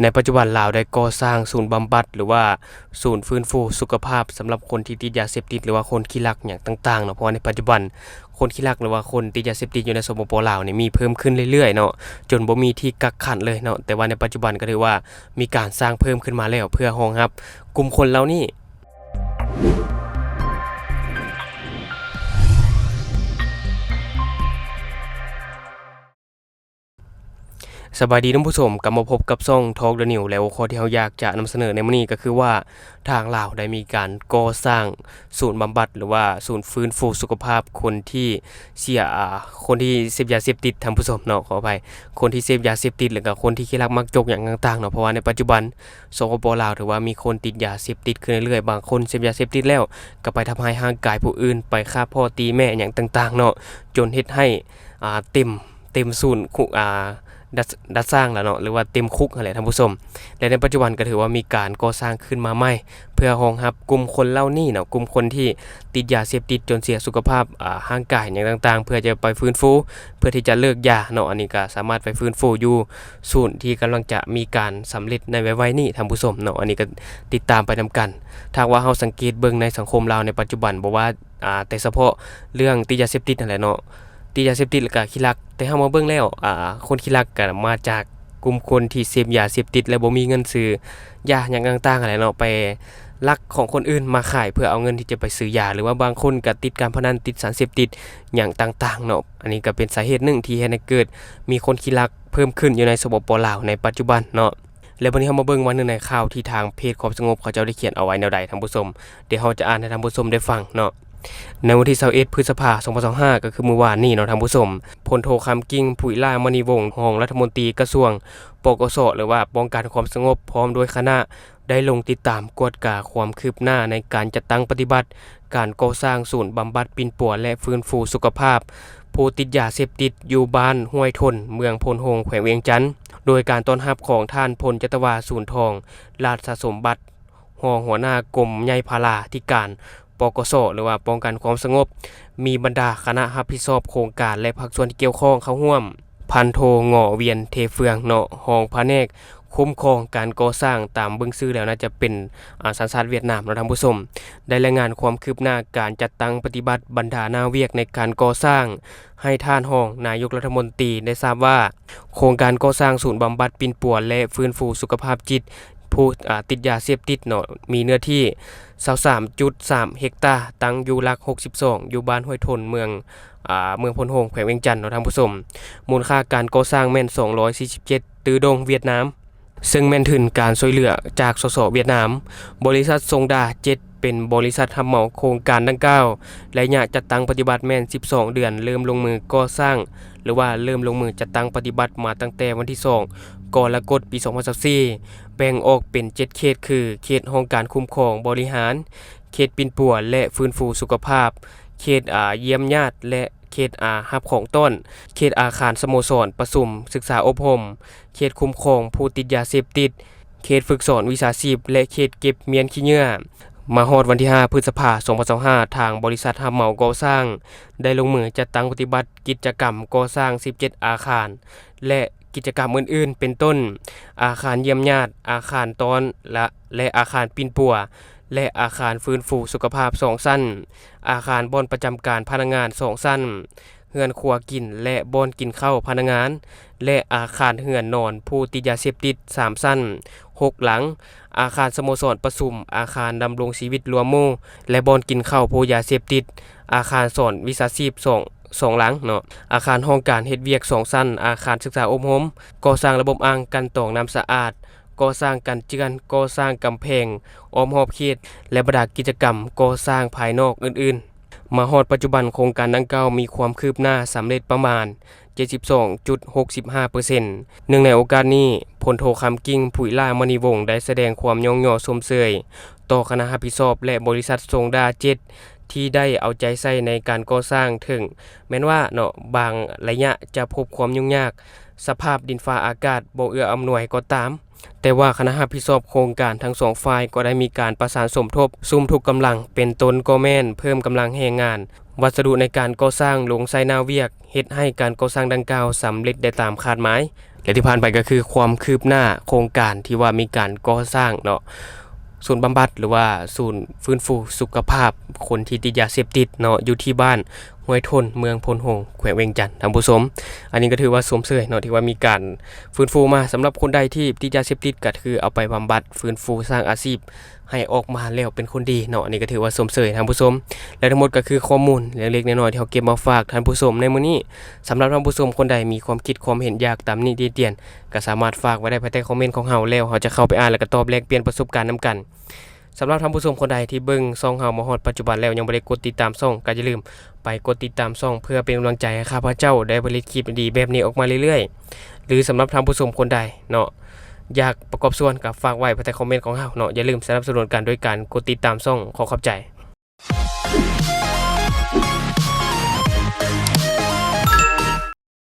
ໃນປັດຈຸບັນລາວໄດ້ກໍ່ສ້າງສູນບຳບັດ ຫຼືວ່າສູນຟື້ນຟູສຸຂະພາບສຳລັບຄົນທີ່ຕິດຢາເສບຕິດ ຫຼືວ່າຄົນຂີ້ລັກຫຍັງຕ່າງໆເນາະ. ເພາະວ່າໃນປັດຈຸບັນຄົນຂີ້ລັກ ຫຼືວ່າຄົນຕິດຢາເສບຕິດຢູ່ໃນ ສປປ ລາວນີ້ມີເພີ່ມຂຶ້ນເລື້ອຍໆເນາະ ຈົນບໍ່ມີທີ່ກັກຂັງເລີຍເນາະ. ແຕ່ວ່າໃນປັດຈຸບັນກໍຖືວ່າມີການສ້າງເພີ່ມຂຶ້ນມາແລ້ວ ເພື່ອຮອງຮັບກຸ່ມຄົນເຫຼົ່ານີ້. ສະບາຍດີທ່ານຜູ້ຊົມ, ກັບມາພົບກັບຊ່ອງ Talk the News ແລະ ຫົວຂໍ້ທີ່ເຮົາຢາກຈະນຳສະເໜີໃນມື້ນີ້ກໍຄືວ່າ ທາງລາວໄດ້ມີການກໍ່ສ້າງສູນບຳບັດ ຫຼືວ່າສູນຟື້ນຟູສຸຂະພາບຄົນທີ່ເສຍ ອາ ຄົນທີ່ເສບຢາເສບຕິດ, ທ່ານຜູ້ຊົມເນາະ, ຂໍອະໄພ, ຄົນທີ່ເສບຢາເສບຕິດ ແລ້ວກໍຄົນທີ່ຂີ້ລັກມັກຈົກຫຍັງຕ່າງໆເນາະ. ເພາະວ່າໃນປັດຈຸບັນ ສປປ ລາວ ຖືວ່າມີຄົນຕິດຢາເສບຕິດຂຶ້ນເລື້ອຍໆ, ບາງຄົນເສບຢາເສບຕິດແລ້ວ ກໍໄປທຳຮ້າຍຮ່າງກາຍຜູ້ອື່ນ, ໄປຂ້າພໍ່ຕີແມ່ຫຍັງຕ່າງໆເນາະ, ຈົນເຮັດໃຫ້ ອາ ເຕັມ ເຕັມສູນຄຸ ອາ ດັດ ດັດສ້າງແລ້ວເນາະ ຫຼືວ່າເຕັມຄຸກຫັ້ນແຫຼະທ່ານຜູ້ຊົມ. ແລະ ໃນປັດຈຸບັນກໍຖືວ່າມີການກໍ່ສ້າງຂຶ້ນມາໃໝ່ ເພື່ອຮອງຮັບກຸ່ມຄົນເຫຼົ່ານີ້ເນາະ, ກຸ່ມຄົນທີ່ຕິດຢາເສບຕິດຈົນເສຍສຸຂະພາບ ອາ ຮ່າງກາຍຫຍັງຕ່າງໆ ເພື່ອຈະໄປຟື້ນຟູ ເພື່ອທີ່ຈະເລີກຢາເນາະ. ອັນນີ້ກໍສາມາດໄປຟື້ນຟູຢູ່ສູນທີ່ກຳລັງຈະມີການສຳເລັດໃນໄວໆນີ້ທ່ານຜູ້ຊົມເນາະ. ອັນນີ້ກໍຕິດຕາມໄປນຳກັນ. ຖ້າຫາກວ່າເຮົາສັງເກດເບິ່ງໃນສັງຄົມລາວໃນປັດຈຸບັນ ບໍ່ວ່າ ອາ ແຕ່ສະເພາະເລື່ອງຕິດຢາເສບຕິດຫັ້ນແຫຼະເນາະ, ຕິດຢາເສບຕິດແລ້ວກະຂີ້ລັກ, ແຕ່ເຮົາມາເບິ່ງແລ້ວ ອາ ຄົນຂີ້ລັກກະມາຈາກກຸ່ມຄົນທີ່ເສບຢາເສບຕິດ ແລະ ບໍ່ມີເງິນຊື້ຢາຫຍັງຕ່າງໆຫັ້ນແຫຼະເນາະ, ໄປລັກຂອງຄົນອື່ນມາຂາຍເພື່ອເອົາເງິນທີ່ຈະໄປຊື້ຢາ ຫຼືວ່າບາງຄົນກະຕິດການພະນັນ, ຕິດສານເສບຕິດຫຍັງຕ່າງໆເນາະ. ອັນນີ້ກະເປັນສາເຫດໜຶ່ງທີ່ເຮັດໃຫ້ເກີດມີຄົນຂີ້ລັກເພີ່ມຂຶ້ນຢູ່ໃນ ສປປ ລາວ ໃນປັດຈຸບັນເນາະ. ແລະ ບັດນີ້ເຮົາມາເບິ່ງວ່າເນື້ອໃນຂ່າວທີ່ທາງເພຈຄວາມສະຫງົບເຂົາເຈົ້າໄດ້ຂຽນເອົາໄວ້ແນວໃດທ່ານຜູ້ຊົມ. ດຽວເຮົາຈະອ່ານໃຫ້ທ່ານຜູ້ຊົມໄດ້ຟັງເນາະ. ໃນວັນທີຊາວເອັດ ພຶດສະພາ ສອງພັນຊາວຫ້າ ກໍຄືມື້ວານນີ້ເນາະທ່ານຜູ້ຊົມ, ພົນໂທ ຄຳກິ່ງ ຜຸຍຫຼ້າມະນີວົງ ຮອງລັດຖະມົນຕີກະຊວງ ປກສ ຫຼືວ່າປ້ອງກັນຄວາມສະຫງົບ ພ້ອມດ້ວຍຄະນະ ໄດ້ລົງຕິດຕາມກວດກາຄວາມຄືບໜ້າໃນການຈັດຕັ້ງປະຕິບັດການກໍ່ສ້າງສູນບຳບັດປິ່ນປົວ ແລະ ຟື້ນຟູສຸຂະພາບຜູ້ຕິດຢາເສບຕິດ ຢູ່ບ້ານຫ້ວຍທົນ ເມືອງໂພນໂຮງ ແຂວງວຽງຈັນ, ໂດຍການຕ້ອນຮັບຂອງທ່ານ ພົນຈັດຕະວາ ສູນທອງ ລາດສະສົມບັດ ຮອງຫົວໜ້າກົມໃຫຍ່ພາລາທິການ ປກສ ຫຼືວ່າປ້ອງກັນຄວາມສະຫງົບ, ມີບັນດາຄະນະຮັບຜິດຊອບໂຄງການ ແລະ ພາກສ່ວນທີ່ກ່ຽວຂ້ອງເຂົ້າຮ່ວມ, ພັນໂທ ງໍ ວຽນ ເທເຟືອງ ເນາະ, ຮອງພະແນກຄຸ້ມຄອງການກໍ່ສ້າງ, ຕາມເບິ່ງຊື່ແລ້ວໜ້າຈະເປັນ ອາ ສັນຊາດຫວຽດນາມເນາະທ່ານຜູ້ຊົມ, ໄດ້ລາຍງານຄວາມຄືບໜ້າການຈັດຕັ້ງປະຕິບັດບັນດາໜ້າວຽກໃນການກໍ່ສ້າງ ໃຫ້ທ່ານຮອງນາຍົກລັດຖະມົນຕີໄດ້ຊາບວ່າ ໂຄງການກໍ່ສ້າງສູນບຳບັດປິ່ນປົວ ແລະ ຟື້ນຟູສຸຂະພາບຈິດ ຜູ້ ອາ ຕິດຢາເສບຕິດເນາະ ມີເນື້ອທີ່ ຊາວສາມຈຸດສາມ ເຮັກຕາ, ຕັ້ງຢູ່ຫຼັກ ຫົກສິບສອງ ຢູ່ບ້ານຫ້ວຍທົນ ເມືອງ ອາ ເມືອງໂພນໂຮງ ແຂວງວຽງຈັນເນາະທ່ານຜູ້ຊົມ. ມູນຄ່າການກໍ່ສ້າງແມ່ນ ສອງຮ້ອຍສີ່ສິບເຈັດ ຕື້ດົງຫວຽດນາມ, ເຊິ່ງແມ່ນທຶນການຊ່ວຍເຫຼືອຈາກ ສສ ຫວຽດນາມ. ບໍລິສັດຊົງດາເຈັດ ເປັນບໍລິສັດຮັບເໝົາໂຄງການດັ່ງກ່າວ. ໄລຍະຈັດຕັ້ງປະຕິບັດແມ່ນ ສິບສອງ ເດືອນ, ເລີ່ມລົງມືກໍ່ສ້າງ ຫຼືວ່າເລີ່ມລົງມືຈັດຕັ້ງປະຕິບັດມາຕັ້ງແຕ່ວັນທີ ສອງ ກໍລະກົດ ປີ ສອງພັນຊາວສີ່ ແບ່ງອອກເປັນ ເຈັດ ເຂດ ຄື ເຂດຫ້ອງການຄຸ້ມຄອງບໍລິຫານ, ເຂດປິ່ນປົວ ແລະ ຟື້ນຟູສຸຂະພາບ, ເຂດ ອາ ຢ້ຽມຍາດ ແລະ ເຂດ ອາ ຮັບຂອງຕ້ອນ, ເຂດອາຄານສະໂມສອນປະຊຸມ, ສຶກສາອົບຮົມ, ເຂດຄຸ້ມຄອງຜູ້ຕິດຢາເສບຕິດ, ເຂດຝຶກສອນວິຊາຊີບ ແລະ ເຂດເກັບມ້ຽນຂີ້ເຫຍື້ອ. ມາຮອດວັນທີ ຫ້າ ພຶດສະພາ ສອງພັນຊາວຫ້າ ທາງບໍລິສັດຮັບເໝົາກໍ່ສ້າງໄດ້ລົງມືຈັດຕັ້ງປະຕິບັດກິດຈະກຳກໍ່ສ້າງ ສິບເຈັດ ອາຄານ ແລະ ກິດຈະກຳອື່ນໆ ເປັນຕົ້ນ ອາຄານຢ້ຽມຍາດ, ອາຄານຕ້ອນ ແລະ ອາຄານປິ່ນປົວ ແລະ ອາຄານຟື້ນຟູສຸຂະພາບ ສອງ ຊັ້ນ, ອາຄານບ່ອນປະຈຳການພະນັກງານ ສອງ ຊັ້ນ, ເຮືອນຄົວກິນ ແລະ ບ່ອນກິນເຂົ້າພະນັກງານ ແລະ ອາຄານເຮືອນນອນຜູ້ຕິດຢາເສບຕິດ ສາມ ຊັ້ນ ຫົກ ຫຼັງ, ອາຄານສະໂມສອນປະຊຸມ, ອາຄານດຳລົງຊີວິດລວມໝູ່ ແລະ ບ່ອນກິນເຂົ້າຜູ້ຢາເສບຕິດ, ອາຄານສອນວິຊາຊີບ ສອງ ສອງ ຫຼັງເນາະ, ອາຄານຫ້ອງການເຮັດວຽກ ສອງ ຊັ້ນ, ອາຄານສຶກສາອົບຮົມ, ກໍ່ສ້າງລະບົບອ່າງກັ່ນຕອງນ້ຳສະອາດ, ກໍ່ສ້າງກັນເຈື່ອນ, ກໍ່ສ້າງກຳແພງອ້ອມຮອບເຂດ ແລະ ບັນດາກິດຈະກຳກໍ່ສ້າງພາຍນອກອື່ນໆ. ມາຮອດປັດຈຸບັນ, ໂຄງການດັ່ງກ່າວມີຄວາມຄືບໜ້າສຳເລັດປະມານ ເຈັດສິບສອງຈຸດຫົກສິບຫ້າເປີເຊັນ. ເນື່ອງໃນໂອກາດນີ້, ພົນໂທ ຄຳກິ່ງ ຜຸຍຫຼ້າມະນີວົງ ໄດ້ສະແດງຄວາມຍ້ອງຍໍຊົມເຊີຍຕໍ່ຄະນະຮັບຜິດຊອບ ແລະ ບໍລິສັດຊົງດາເຈັດ ທີ່ໄດ້ເອົາໃຈໃສ່ໃນການກໍ່ສ້າງ, ເຖິງແມ່ນວ່າເນາະ ບາງໄລຍະຈະພົບຄວາມຫຍຸ້ງຍາກ, ສະພາບດິນຟ້າອາກາດບໍ່ເອື້ອອຳນວຍກໍຕາມ, ແຕ່ວ່າຄະນະຮັບຜິດຊອບໂຄງການທັງສອງຝ່າຍກໍໄດ້ມີການປະສານສົມທົບ, ສຸມທຸກກຳລັງ, ເປັນຕົ້ນກໍແມ່ນເພີ່ມກຳລັງແຮງງານ, ວັດສະດຸໃນການກໍ່ສ້າງລົງໃສ່ໜ້າວຽກ, ເຮັດໃຫ້ການກໍ່ສ້າງດັ່ງກ່າວສຳເລັດໄດ້ຕາມຄາດໝາຍ, ະທີ່ຜ່ານໄປກໍຄືຄວາມຄືບໜ້າໂຄງການທີ່ວ່າມີການກໍ່ສ້າງເນາະ ສູນບຳບັດ ຫຼືວ່າສູນຟື້ນຟູສຸຂະພາບຄົນທີ່ຕິດຢາເສບຕິດເນາະ ຢູ່ທີ່ບ້ານຫ້ວຍທົນ ເມືອງໂພນໂຮງ ແຂວງວຽງຈັນ ທ່ານຜູ້ຊົມ. ອັນນີ້ກໍຖືວ່າຊົມເຊີຍເນາະ ທີ່ວ່າມີການຟື້ນຟູມາ. ສຳລັບຄົນໃດທີ່ຕິດຢາເສບຕິດ ກໍຄືເອົາໄປບຳບັດ, ຟື້ນຟູ, ສ້າງອາຊີບໃຫ້ອອກມາແລ້ວເປັນຄົນດີເນາະ. ອັນນີ້ກໍຖືວ່າຊົມເຊີຍທ່ານຜູ້ຊົມ. ແລະທັງໝົດກໍຄືຂໍ້ມູນເລັກໆນ້ອຍໆທີ່ເຮົາເກັບມາຝາກທ່ານຜູ້ຊົມໃນມື້ນີ້. ສຳລັບທ່ານຜູ້ຊົມຄົນໃດມີຄວາມຄິດຄວາມເຫັນ ຢາກຕຳໜິຕິຕຽນ ກໍສາມາດຝາກໄວ້ໄດ້ພາຍໃຕ້ຄອມເມັນຂອງເຮົາ ແລ້ວເຮົາຈະເຂົ້າໄປອ່ານ ແລະກໍຕອບແລກປ່ຽນປະສົບການນຳກັນ. ສຳລັບທ່ານຜູ້ຊົມຄົນໃດທີ່ເບິ່ງຊ່ອງເຮົາມາຮອດປັດຈຸບັນແລ້ວ ຍັງບໍ່ໄດ້ກົດຕິດຕາມຊ່ອງ ກໍຢ່າລືມໄປກົດຕິດຕາມຊ່ອງ ເພື່ອເປັນກຳລັງໃຈໃຫ້ຂ້າພະເຈົ້າໄດ້ຜະລິດຄລິບດີໆແບບນີ້ອອກມາເລື້ອຍໆ. ຫຼືສຳລັບທ່ານຜູ້ຊົມຄົນໃດເນາະ ຢາກປະກອບສ່ວນ ກໍຝາກໄວ້ພາຍໃຕ້ຄອມເມັນຂອງເຮົາເນາະ. ຢ່າລືມສະໜັບສະໜູນກັນໂດຍການກົດຕິດຕາມຊ່ອງ. ຂໍຂອບໃຈ.